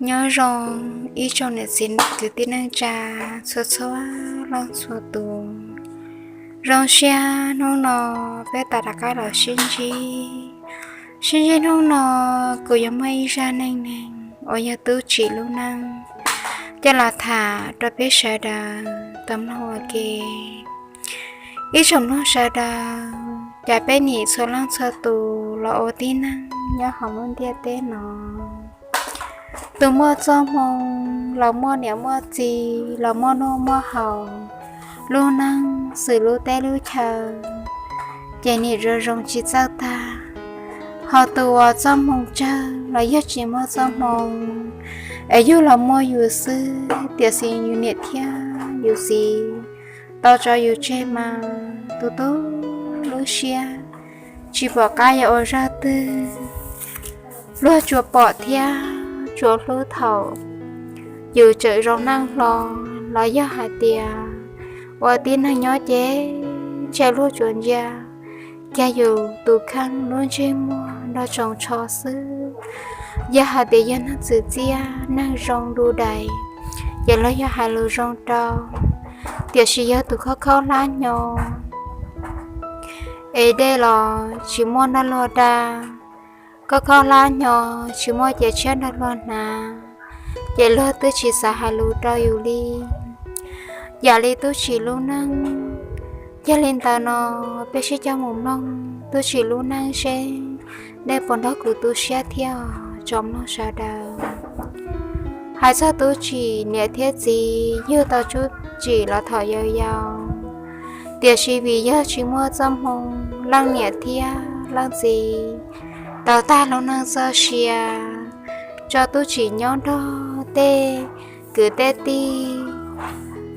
Nyob zoo ib tsoom niam txiv kwv tij neej tsa txhua txhua leej txhua tus. Zoo siab hnub no peb tau rov qab los sib ntsib. Sib ntsib hnub no kuv yuav muaj ib zaj neej neeg uas yog Tub Tsim lub neej coj los tham rau peb sawv daws tau mloog ua ke. Ib tsoom mloog sawv daws, cas peb nim txhua leej txhua tus los ua tib neeg nyob hauv lub ntiaj teb no, tus muaj txoj hmoo los muaj niam muaj txiv los muaj noj muaj haus, lub neej xws lub teb lub chaw ces nim zoo zoo tsis txawj tag. Ho tus uas txoj hmoo tsawg los yog tsis muaj txoj hmoo, es yug los muaj yus xwb, tiam sis yus niam thiab yus txiv tau tso yus tseg mas tu tu lub siab, tsis pom qab yuav ua zaj twg. Luag tsuas pom thiab tsuas hlub thaum yus tseem zoo neej hlo, los yog hais tias ua tib neeg nyob ces ntshe luag tsuas ntsia kiag yus tus kheej lub ntsej muag nrog tsoos tsho xwb. Yog hais tias yog neeg txwm txiaj neeg zoo du dais, ces luag yog hais lus zoo rau, tiam sis yog tus khaub khaub hlab hnyo es dej los tsis muaj nrog luag da, khaub khaub hlab hnyo tsis muaj cev tshiab nrog luag hnav, ces luag twb tsis xav hais lus rau yus li. Yam li Tub Tsim lub neej. Yog li ntawd no, peb sib coj mus mloog Tub Tsim lub neej seb dej puas nrog kuv tu siab thiab tsoom mloog sawv daws. Hais txog Tub Tsim niam thiab txiv yug tau Tub Tsim los thaum yau yau, tiam sis vim yog tsis muaj txoj hmoo, leej niam thiab leej txiv tau tag lub neej txoj sia tso Tub Tsim nyob nrog tej kwv tej tij.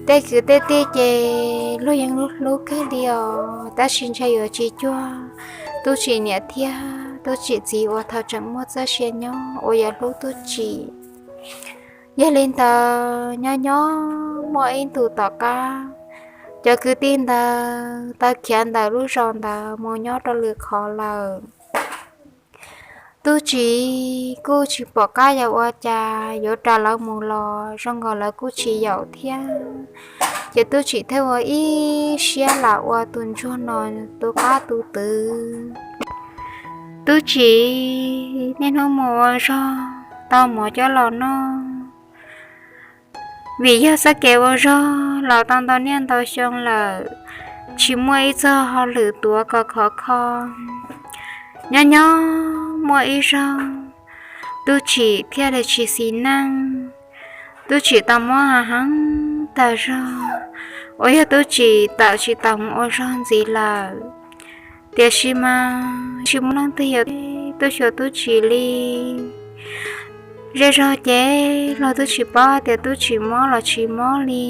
Tej kwv tej tij ces luag yeej hlub hlub kawg li os, tab sis ntshai yuav tsis cuag Tub Tsim niam thiab Tub Tsim txiv uas thaum tseem muaj txoj sia nyob uas yuav hlub Tub Tsim. Yog li ntawd nyob nyob muaj ib ntus tom qab, cov kwv tij ntawd tau khiav ntawm lub zos ntawd mus nyob rau lwm qhov lawm. Tub Tsim kuj tsis pom qab yuav ua cas, yuav ras lawv mus los zoo nkaus lawv kuj tsis yaum thiab. Ces Tub Tsim thiaj ua ib siab lam ua tus ntsuag no tu qab tu twv. Tub Tsim niaj hnub mus ua zog tau mov coj los noj. Vim yog txoj kev ua zog los tau ntau niaj ntau xyoo lawm, tsis muaj ib txoj hauj lwm tuav kom khov kho. Nyob nyob muaj ib zaug, Tub Tsim thiaj li tsis xis neej. Tub Tsim tau mob heev heev tag zog, uas yog Tub Tsim tawm tsis tau mus ua zog ntxiv lawm. Tiam sis mas tsis muaj leej twg yuav tuaj xyuas Tub Tsim li. Zej zog ces luag twb tsis paub tias Tub Tsim mob los tsis mob li.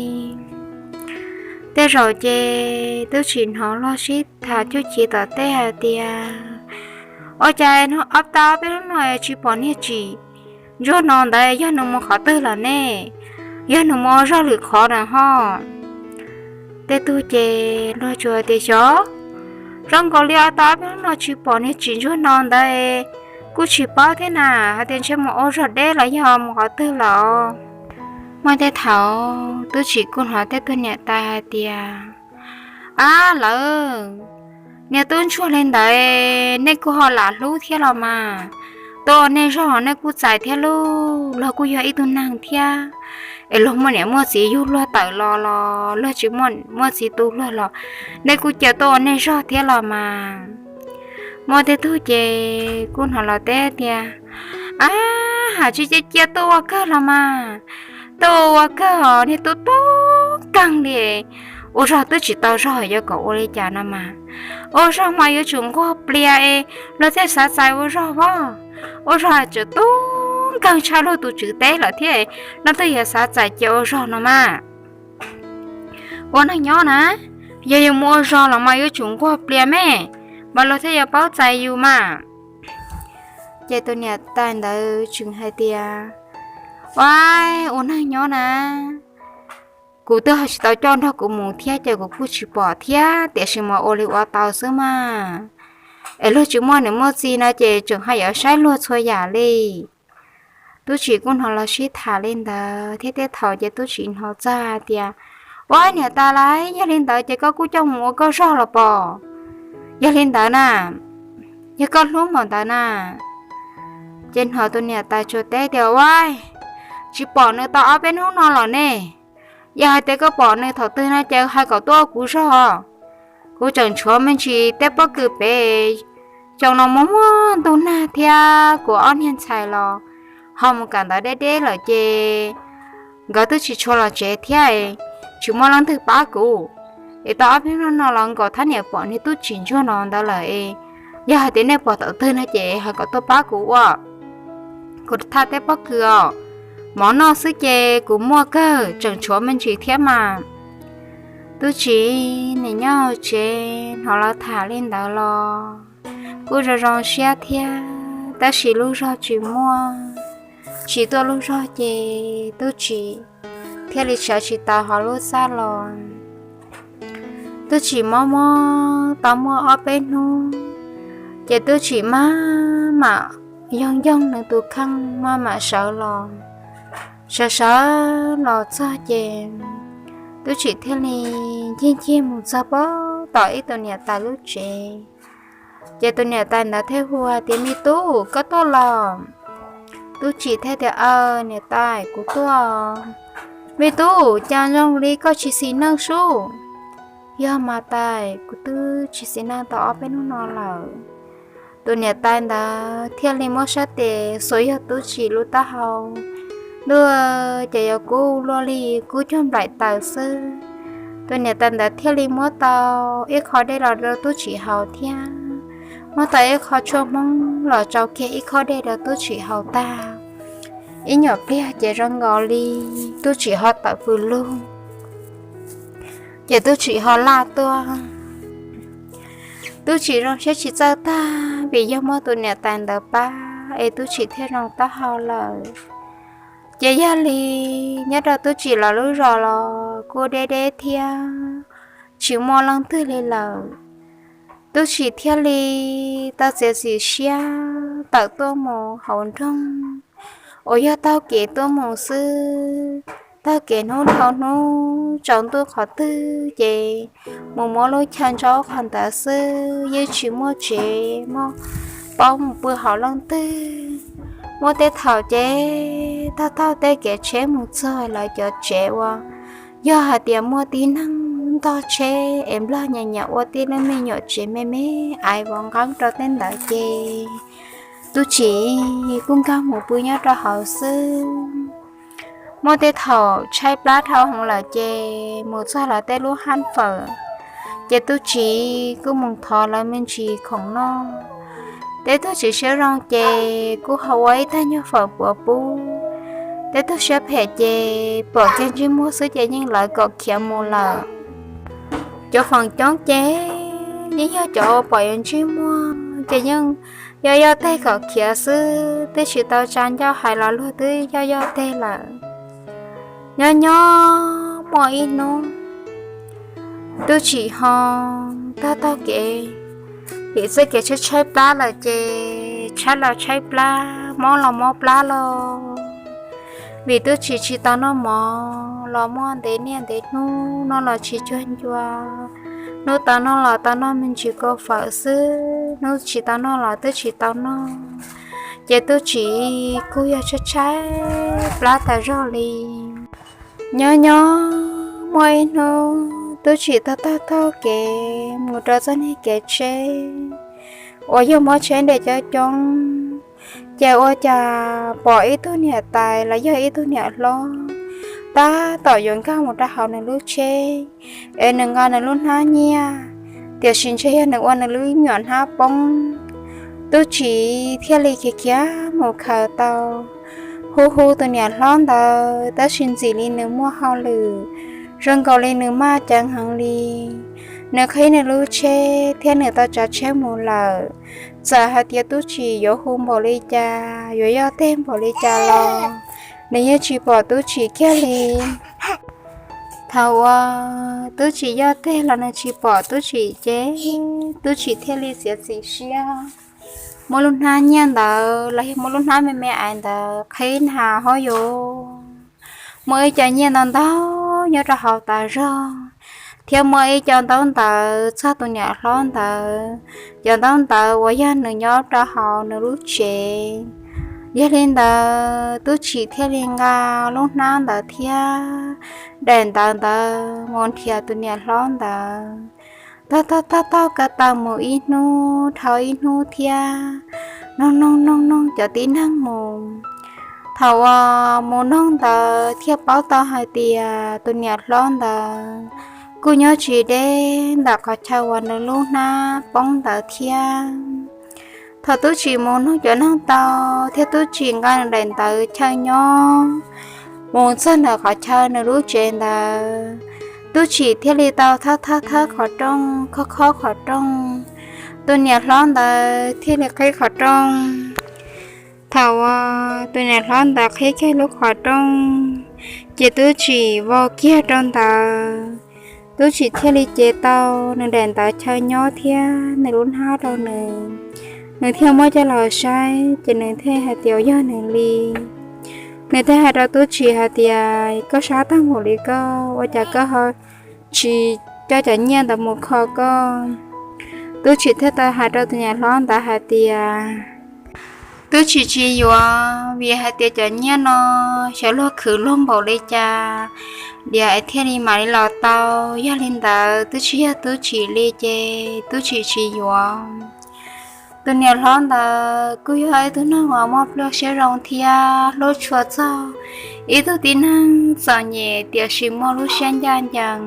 Tej zaum ces Tub Tsim hnov luag sib tham cuj ci tom tej hais tias, ua cas ob tau ob peb hnub no tsis pom niag Tsim ntsuag no ntawd, yog nws mus qhov twg lawm ne? Yog nws mus ua zog lwm qhov na ho. Tej tug ces luag tsuas tias xyov, zoo nkaus li ob tau ob peb hnub no tsis pom niag Tsim ntsuag no ntawd, kuj tsis paub thiab na, hais tias ntshe mus ua zog deb los yog mus qhov twg lawm. Muaj tej thaum Tub Tsim kuj hnov tej tug niam tais hais tias, ab lawv, niag tub ntsuag li ntawd nej kuj ho lam hlub thiab los mas, tuaj ua nej zog nej kuj txais thiab lauj, luag kuj yog ib tug neeg thiab, es luag muaj niam muaj txiv yug luag tawm los los luag tsis muaj niam muaj txiv tu luag los nej kuj cia tuaj ua nej zog thiab los mas. Muaj tej tug ces kuj hnov los teb tias, ab, hais tsis cia cia tuaj ua kawg los mas, tuaj ua kawg os, niag tub tub nkeeg li, ua zog twb tsis tau zog yuav kom ua li cas no mas, ua zog mas yuav tsum nquag plias es luag thiaj xav txais ua zog as, ua zog tseem tub nkeeg tshaj luag tus tswv teb lawm thiab, luag thiaj yuav xav txais cia ua zog no mas. Ua neeg nyob na, yog yus mus ua zog los mas yuav tsum nquag plias me, mas luag thiaj yuav paub txais yus mas. Ces tus niam tais ntawd tseem hais tias, ua, ua neeg nyob na, kuv twb ho tsis tau coj nrog kuv mus thiab ces kuv kuj tsis pom thiab, tiam sis mas ua li ua tau xwb mas, es luag tsis muaj niam muaj txiv no ces tseem ho yuav saib luag txhua yam li. Tub Tsim kuj hnov lawv sib tham li ntawd thiab tej thaum ces Tub Tsim hnov txog hais tias, Ua, niam tais lauj, yog li ntawd ces koj kuj coj mus ua koj zog los pom? Yog li ntawd na, yog koj hlub npaum ntawd na. Ces hnov tus niam tais tsuas teb tias, Ua, tsis pom nws tau ob peb hnub no los ne. Yog hais tias koj pom nws thaum twg no ces hais kom tuaj ua kuv zog. Kuv tseem tshuav me ntsis tej pob kws pem xyoo no muaj muaj ntug nag thiab kuv ob niag ntxhais los ho mus kawm ntawv deb deb lawm ces nkawd twb tsis tshua los tsev thiab, tsis muaj leej twg pab kuv. Es tau ob peb hnub no los nkaus thab niam pom niag Tub Tsim ntsuag no ntawd lawm es, yog hais tias nej pom thaum twg no ces hais kom tuaj pab kuv ua, kuv thaj tej pob kws os. Mov noj xwb ces kuv muaj kawg, tseem tshuav me ntsis thiab mas. Tub Tsim nim nyob tsev hnov lawv tham li ntawd los kuj zoo zoo siab thiab, tab sis lub zog tsis muaj. Tsis tuaj lub zog ces Tub Tsim thiaj li sawv tsis tau hauv lub txaj los. Tub Tsim mob mob tau muaj ob peb hnub, ces Tub Tsim maj mam yoog yoog nws tus kheej maj mam sawv los. Sawv sawv los txog ces Tub Tsim thiaj li ncig ncig mus txog pem tom ib tus niam tais lub tsev. Ces tus niam tais ntawd thiaj hu hais tias, Me tub, koj tuaj los? Tub Tsim thiaj tias, Aws, niam tais, kuv tuaj. Me tub, cas zoo li koj tsis xis neej sub? Yog mas tais, kuv twb tsis xis neej tau ob peb hnub no lawm. Tus niam tais ntawd thiaj li muab sab tes xuas yog Tub Tsim lub taub hau, ntuj, ces yuav kub luaj li kub cuag nplaim taws xwb. Tus niam tais ntawd thiaj li muab tau ib qho dej los rau Tub Tsim haus thiab muab tau ib qho tshuaj Hmoob los tsau kiag ib khob dej rau Tub Tsim haus tag. Ib nyuam pliag ces zoo nkaus li Tub Tsim ho tawm pw lug, ces Tub Tsim ho laj tuaj. Tub Tsim zoo siab tsis txawj tag vim yog muab tus niam tais ntawd pab es Tub Tsim thiaj zoo taub hau lawm. Ces yog li nyob rau Tub Tsim lawv lub zos los kuj deb deb thiab, tsis muaj leej twg li lawm. Tub Tsim thiaj li tau txiav txim siab tawm tuaj mus hauv nroog uas yog taug kev tuaj mus xwb. Taug kev hnub dhau hnub tsaus ntuj qhov twg ces mus muab lub chaw ntsaub qhov ntawd xwb, yeej tsis muaj tsev muaj paub mus pw hauv leej twg. Muaj tej thaum ces taug taug tej kev tsheb mus txog lawv cov tsev uas yog hais tias muaj tib neeg ntog tsheb es nplog nyias nyias ua tib lub me nyuam tsev me me ais vov nqeeb rau tej ntawd ces Tub Tsim kuj nkag mus pw nyob rau hauv xwb. Muaj tej thaum tshaib plab dhau hwv lawm ces mus txog lawv tej lub hab fawm, ces Tub Tsim kuj mus thov lawv me ntsis khoom noj. Tej tug tsis siab zoo ces kuj ho ua ib tag nyuag fawm puav pub. Tej tug siab phem ces pom kiag ntsej muag xwb ces yeej lawv kom khiav mus lawm. Cov feem coob ces yeej yog cov uas pom yuav ntsej muag ces yeej yoj yoj teg kom khiav xwb, twb tsis tau tsa ncauj hais los luag twb yoj yoj teg lawm. Nyob nyob muaj ib hnub, Tub Tsim ho taug taug kev, vim txoj kev tshaib tshaib plab lawm ces tshaib los tshaib plab, mob los mob plab lauj. Vim Tub Tsim tsis tau noj mov los muaj ntev niaj ntev hnub, noj los tsis cuag ncua. Hnub tau noj los tau noj me ntsis kua fawm xwb, hnub tsis tau noj los twb tsis tau noj. Ces Tub Tsim kuj yog tshaib tshaib plab tas zog li. Nyob nyob muaj ib hnub Tub Tsim taug taug taug kev mus rau txoj niag kev tsheb uas yog muab tsheb nres coob coob, ces ua cas pom ib tug niam tais los yog ib tug niam hlob tab tom yuav nkag mus rau hauv nws lub tsheb, es nws nqa nws lub hnab nyiaj, tiam sis ntshe yog nws ua nws lub nyuam hnab poob. Tub Tsim thiaj li khiav khiav mus khaws tau, hu hu tus niam hlob ntawd, tab sis ntxim li nws muaj hauj lwm, zoo nkaus li nws maj ceev heev li. Nws qhib nws lub tsheb thiab nws tau tsav tsheb mus lawm. Txawm hais tias Tub Tsim yuav hu npaum li cas, yuav yoj teg npaum li cas los nws yeej tsis pom Tub Tsim kiag li. Thaum uas Tub Tsim yoj teg los nws tsis pom Tub Tsim ces Tub Tsim thiaj li txiav txim siab muab lub hnab nyiaj ntawd los yog muab lub hnab me me ais ntawd qhib na hauv yuav muaj ib co nyiaj ntau ntau nyob rau hauv tas zog, thiab muaj ib co ntaub ntawv txog tus niam hlob ntawd, cov ntaub ntawv uas yog nws nyob rau hauv nws lub tsev. Yog li ntawd Tub Tsim thiaj li nqa lub hnab ntawd thiab daim ntawv ntawd mus nrhiav tus niam hlob ntawd. Taug taug taug taug ko taw mus ib hnub dhau ib hnub thiab noog noog noog noog cov tib neeg mus. Thaum uas mus noog ntawd thiaj paub tau hais tias tus niam hlob ntawd kuj nyob tsis deb ntawm qhov chaw uas nws lub hnab poob ntawd thiab. Thaum Tub Tsim mus noog cov neeg tau thiab Tub Tsim nqa nws daim ntawv chaw nyob mus txog ntawm qhov chaw nws lub tsev ntawd, Tub Tsim thiaj li tau thawb thawb thawb qhov rooj, khob khob qhov rooj. Tus niam hlob ntawd thiaj li qhib qhov rooj. Thaum uas tus niam hlob ntawd qhib kiag lub qhov rooj, ces Tub Tsim vau kiag rau ntawd. Tub Tsim thiaj li cev tau nws daim ntawv chaw nyob thiab nws lub hnab rau nws. Nws thiaj muab coj los saib ces nws thiaj hais tias yog nws li. Nws thiaj hais rau Tub Tsim hais tias koj sab tag npaum li koj ua cas koj ho tsis coj cov nyiaj ntawd mus kho koj? Tub Tsim thiaj tau hais rau tus niam hlob ntawd hais tias Tub Tsim tsis yuav vim hais tias cov nyiaj no xyov luag khwv luag npaum li cas, diav es thiaj li mam li los tau. Yog li ntawd twb tsis yog Tub Tsim li ces Tub Tsim tsis yuav. Tus niam hlob ntawd kuj yog ib tug neeg uas muaj pluaj siab zoo thiab hlub tshua txog ib tug tib neeg txom nyem tiam sis muaj lub siab ncaj ncees.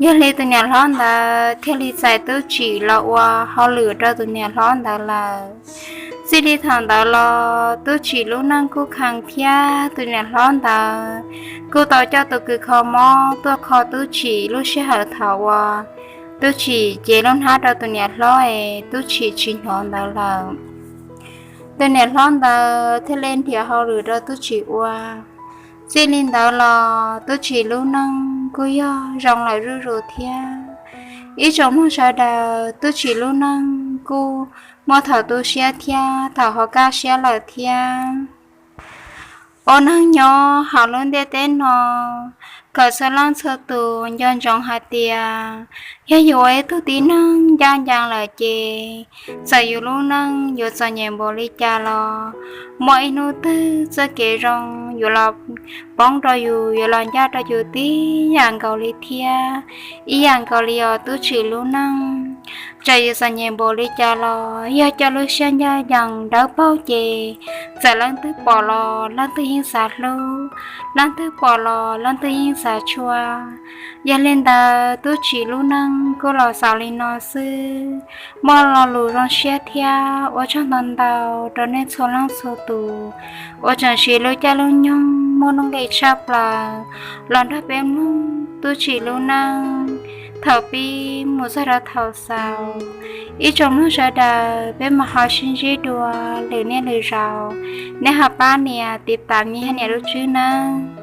Yog li tus niam hlob ntawd thiaj li txais Tub Tsim los ua hauj lwm rau tus niam hlob ntawd lawm. Txij li thaum ntawd los Tub Tsim lub neej kuj khees thiab tus niam hlob ntawd kuj tau coj tus kws kho mob tuaj kho Tub Tsim lub sij hawm thaum uas Tub Tsim cev lub hnab rau tus niam hlob es Tub Tsim tsis hnov ntawd lawm. Tus niam hlob ntawd thiaj li nrhiav hauj lwm rau Tub Tsim ua. Txij li ntawd los Tub Tsim lub neej kuj yog zoo lawm zuj zus thiab. Ib tsoom mloog sawv daws, Tub Tsim lub neej kuj muaj thaum tu siab thiab thaum ho kaj siab lawm thiab. Ua neeg nyob hauv lub ntiaj teb no, kom txhua leej txhua tus nco ntsoov hais tias yog yus ua ib tug tib neeg ncaj ncees lawm ces txawm yus lub neej yuav txom nyem npaum li cas los muaj ib hnub twg txoj kev zoo yuav los poob rau yus, yuav los ncaj rau yus tib yam nkaus li thiab. Ib yam nkaus li os Tub Tsim lub neej, txawm yus txom nyem npaum li cas los yog coj lub siab ncaj ncees dawb paug ces txawm leej twg pom los leej twg yeej xav hlub, leej twg pom los leej twg yeej xav tshua. Yog li ntawd Tub Tsim lub neej kuj los xaus li no xwb. Muaj lo lus zoo siab thiab ua tsaug ntau ntau rau nej txhua leej txhua tus uas tseem siv lub caij lub nyoog muaj nuj nqis tshaj plaws los nrog peb mloog Tub Tsim lub neej thaum pib mus txog rau thaum xaus. Ib tsoom mloog sawv daws, peb mam ho sib ntsib dua lwm niaj lwm zaus. Nej ho pab nias tiv tas nias lub tswb nawb.